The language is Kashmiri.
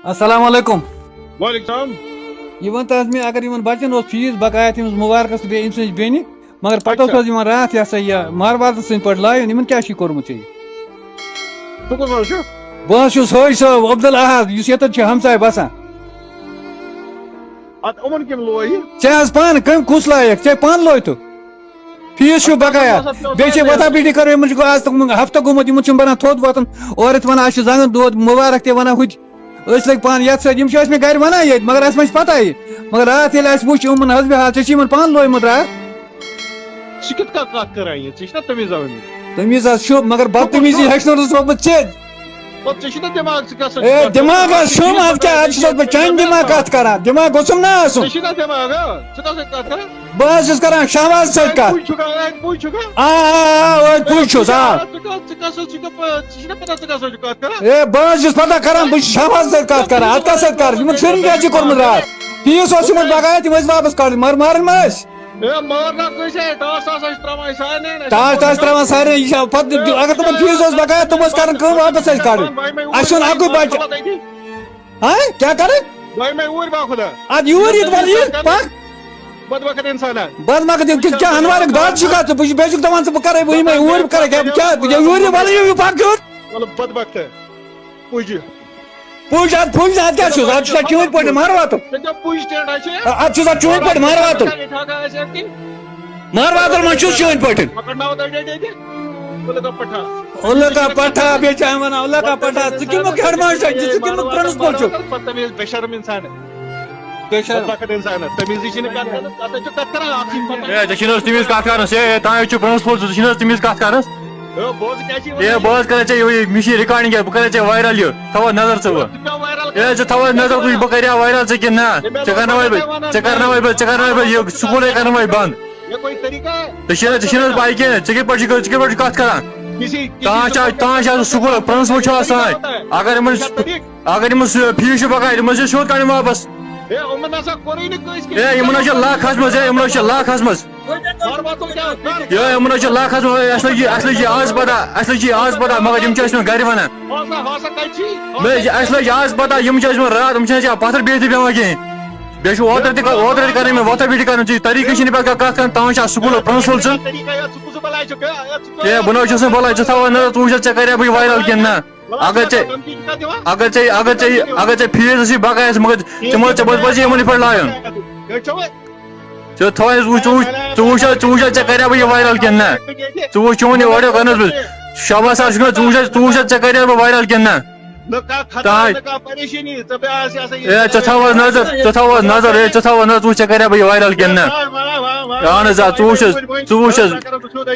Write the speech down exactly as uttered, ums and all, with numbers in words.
السلام علیکم۔ وعلیکم السلام۔ یہِ وَن تہٕ حظ مےٚ، اگر یِمن بَچَن اوس فیٖس بَقایا تٔمِس مُبارکَس تہٕ بیٚیہِ أمۍ سٕنٛزِ بیٚنہِ، مگر پَتہٕ اوس اچھا۔ حظ یِوان راتھ یہِ ہسا یہِ مارٕ واتَس سٕنٛدۍ پٲٹھۍ لایُن، یِمَن کیٛاہ چھُے کوٚرمُت ژےٚ یہِ؟ ژٕ کُس حظ چھُکھ؟ بہٕ حظ چھُس حٲج صٲب عبدالاحد، یُس ییٚتٮ۪تھ چھُ ہمساے بَسان۔ اَدٕ یِمَن کٔمۍ لوو یہِ؟ ژےٚ حظ پانہٕ کٔمۍ کُس لایق؟ ژےٚ پانہٕ لویتُکھ؟ فیٖس چھُ بقایا۔ بیٚیہِ چھِ وۄتھان بیٖٹھی کَرو، یِمَن چھُ آز تِم ہفتہٕ گوٚمُت، یِمَن چھُنہٕ بَنان تھوٚد وۄتھُن۔ اورٕ یِتھ وَنان اَسہِ چھُ زنٛگَن دود، مُبارک تہِ وَنان ہُتہِ۔ أسۍ لٔگۍ پانہٕ یَتھ سۭتۍ، یِم چھِ ٲسۍ مےٚ گَرِ وَنان ییٚتہِ، مگر اَسہِ ما چھِ پَتہ یہِ۔ مگر راتھ ییٚلہِ اَسہِ وٕچھ یِمَن حسبِ حال، ژےٚ چھِ یِمَن پانہٕ لویمُت راتھ۔ ژٕ کِتھ کٔنۍ کَتھ کَران یہِ؟ ژےٚ چھُنا تٔمِس زَن ووٚنمُت؟ تٔمِس حظ چھُ، مگر بدتٔمیٖزی ہیٚچھنٲوٕس بہٕ ژےٚ۔ پَتہٕ ژےٚ چھُنا دٮ۪ماغ، ژٕ کیٛاہ سا اے، چھُکھ دٮ۪ماغ کَتھ حظ چھُم، اَدٕ کیٛاہ، اَدٕ چھُس بہٕ چانہِ دٮ۪ماغ کَتھ کَران، دٮ۪ماغ گوٚژھُم نہ آسُن۔ ژےٚ چھُنا دٮ۪ماغ، آ؟ ژٕ کَتھ سۭتۍ کَتھ کَران؟ بہٕ حظ چھُس کَران شہباز سۭتۍ کَتھ۔ پُج چھُکھا، اے، پُج چھُکھا؟ آ، آ، آ، أتھۍ پُج چھُس، آ۔ ژٕ کَتھ، ژٕ کَتھ سۭتۍ چھُکھ، ژٕ چھُکھا پَتہ، ژٕ کَتھ سۭتۍ چھُکھ کَتھ کَران؟ اے، بہٕ حظ چھُس پَتہ کَران، بہٕ چھُس شہباز سۭتۍ کَتھ کَران، اَتھ کَتھ سۭتۍ کَرٕ؟ یِمَن شُرٮ۪ن کیٛاہ چھِ کوٚرمُت راتھ؟ فیٖس اوس یِمَن بقایا، تِم ٲسۍ واپَس کَڑٕنۍ، مگر مارٕنۍ ما ٲسۍ؟ اے، مارنا کٲنٛسہِ، اے، ٹاس ٹاس ٲسۍ ترٛاوان أسۍ سارنٕے، نہ چھِ ٹاس ٹاس ترٛاوان سارنٕے، یہِ چھا پَتہٕ، اگر تِمَن فیٖس اوس بقایا، تِم ٲسۍ کَران کٲم، واپَس ٲسۍ کَڑٕنۍ۔ اَسہِ چھُنہٕ اَکُے بَچہٕ۔ ہاں، کیٛاہ کَرٕنۍ؟ دۄیہِ مَے اوٗرۍ با خۄدا۔ اَدٕ یوٗرۍ یِتھ وَلہٕ یہِ، پَکھ۔ بدبخت اِنسانا۔ بَد ما کَتھ، یہِ کیٛاہ اَنوارٕکۍ دۄد چھُکھ اَتھ ژٕ؟ بہٕ چھُس، بیٚیہِ چھُکھ دَپان ژٕ بہٕ کَرَے، بہٕ یِمَے اوٗرۍ، بہٕ کَرَے کیٛاہ، کیٛاہ، یہِ یوٗرۍ یہِ وَلہٕ یہِ، یہِ پَکھ یوٗرۍ۔ مطلب بدبخت۔ پُجہِ۔ پُج، اَدٕ پُج نہٕ، اَدٕ کیٛاہ چھُس؟ اَدٕ چھُس اَتھ چٲنۍ پٲٹھۍ مارٕ واتُن۔ ژےٚ کیٛاہ پُج ٹینٹ اَتہِ چھِ؟ اَدٕ چھُس اَتھ چٲنۍ پٲٹھۍ مارٕ واتُن۔ ییٚتہِ ہاکا آسہِ اَتہِ کِنۍ؟ مارٕ واتُن منٛز چھُس چٲنۍ پٲٹھۍ۔ پکڑناو تۄہہِ ڈیڈی اَتہِ۔ اُلہٕ کا پٹھا۔ اُلہٕ کا پٹھا، بیٚیہِ چھِ اَمہِ وَنان اُلہٕ کا پٹھا۔ ژٕ کَمیُک ہیڈ ماسٹر چھُکھ؟ ژٕ کَمیُک پرنسپل چھُکھ؟ پتہٕ تَمیُک بے شرم اِنسان۔ بے شرم۔ بدبخت اِنسان۔ تَمیُک زِ چھِنہٕ کَتھ کَران۔ اَتھ چھُ کَتھ کَران، اَتھ چھِنہٕ پَتہ۔ ہے، ژےٚ چھِنہٕ حظ تٔمِس کَتھ کَران؟ ہے، ہے، تانۍ چھُ پرنسپل، ژٕ چھِنہٕ حظ تٔمِس کَتھ کَران؟ ہے، بہٕ حظ کیٛاہ چھِ ہے، وَنان؟ بہٕ حظ کَرے ژےٚ یہِ، یہِ، مےٚ چھِ یہِ ریکارڈنگ، بہٕ کَرے ژےٚ وایرل یہِ۔ تھاوَتھ نظر ژٕ وۄنۍ۔ ژٕ کیٛاہ وایرل ہے، ژٕ تھاوَتھ نظر، ژٕ، بہٕ کَرے وایرل ژےٚ کِنہٕ نہ؟ ژےٚ کَرناوَے بہٕ، ژےٚ کَرناوَے بہٕ، ژےٚ کَرناوَے بہٕ، یہِ سکوٗلَے کَرناوَے بنٛد۔ یہ کوئی طریقہ ہے؟ ژےٚ چھِنہٕ، ژےٚ چھِنہٕ حظ پَے کینٛہہ، ژےٚ کِتھ پٲٹھۍ چھُکھ، ژٕ کِتھ پٲٹھۍ چھُکھ کَتھ کَران؟ کسی، کسی تانۍ چھا، تانۍ چھا سکوٗل پرنسپل چھُ آسان۔ اگر یِمَن، اگر یِمَن سُہ فیٖس چھُ بَکار، یِمَن چھِ سیوٚد کَڑٕنۍ واپَس۔ ہے، یِمَن نسا کوٚرُے نہٕ کٲنٛسہِ کِہیٖنۍ۔ ہے، یِمَن حظ چھِ لَکھ کھٔژمٕژ، ہے، یِمَن حظ چھِ لَکھ کھٔژمٕژ۔ سر واتُن کیٛاہ؟ کَر؟ ہے، یِمَن حظ چھِ لَکھ کھٔژمٕژ، ہے، اَسہِ لٔج یہِ، اَسہِ لٔج یہِ آز پَتہ، اَسہِ لٔج یہِ آز پَتہ، مگر یِم چھِ اَسہِ وۄنۍ گَرِ وَنان۔ ہاسا، ہاسا کَتہِ چھی؟ ہے، اَسہِ لٔج آز پَتہ، یِم چھِ اَسہِ وۄنۍ راتھ، یِم چھِنہٕ اَسہِ پَتھَر بِہِتھ تہِ پٮ۪وان کِہیٖنۍ۔ بیٚیہِ چھُ اوترٕ تہِ، اوترٕ تہِ کَرے مےٚ وۄتھٕ بیٖٹھۍ کَران ژےٚ طریٖقہٕ چھِنہٕ پَتہٕ کَتھ کَران، تَوَے چھِ اَتھ سکوٗلُک پرنسپل ژٕ۔ طریٖقہ یَتھ ژٕ کُس بَلاے چھُکھ، ہے، ہے، ژٕ کیٛاہ ہے، بہٕ نہ حظ چھُس نہٕ بَلاے، ژٕ تھاوَتھ نظر، ژٕ وٕچھ حظ ژےٚ کَریا بہٕ یہِ وایرَل کِنہٕ نہ۔ اگر ژےٚ، اگر ژےٚ، اگر ژےٚ، اگر ژےٚ فیٖس آسہِ بَکار، مگر ژٕ مہٕ حظ، ژےٚ مہٕ حظ پَزی یِمَن یِتھ پٲٹھۍ لایُن۔ ژٕ تھاوَتھ وٕچھ، ژٕ وٕچھ، ژٕ وٕچھ حظ، ژٕ وٕچھ حظ ژےٚ کَریا بہٕ یہِ وایرَل کِنہٕ نہ۔ ژٕ وٕچھ چون یہِ audio کَرنَس بہٕ۔ شاباش سَر، چھُنہ، ژٕ وٕچھ حظ، ژٕ وٕچھ حظ ژےٚ کَریا بہٕ وایرَل کِنہٕ نہ۔ نہ کانٛہہ خطرٕ، تانۍ۔ نہ کانٛہہ پریشٲنی، ژٕ بیٚہہ آس یہِ ہسا یہِ۔ اے، ژٕ تھاو حظ نظر، ژٕ تھاو حظ نظر، اے، ژٕ تھاو حظ نظر، ژٕ وٕچھ ژےٚ کَریا بہٕ یہِ وایرَل کِنہٕ نہ۔ وۄنۍ، وۄنۍ، وۄنۍ، اَہَن حظ، آ، ژٕ وٕچھ حظ، وۄنۍ، وۄنۍ، ژٕ وٕچھ حظ۔ وۄنۍ کَرو بہٕ سیوٚدُے۔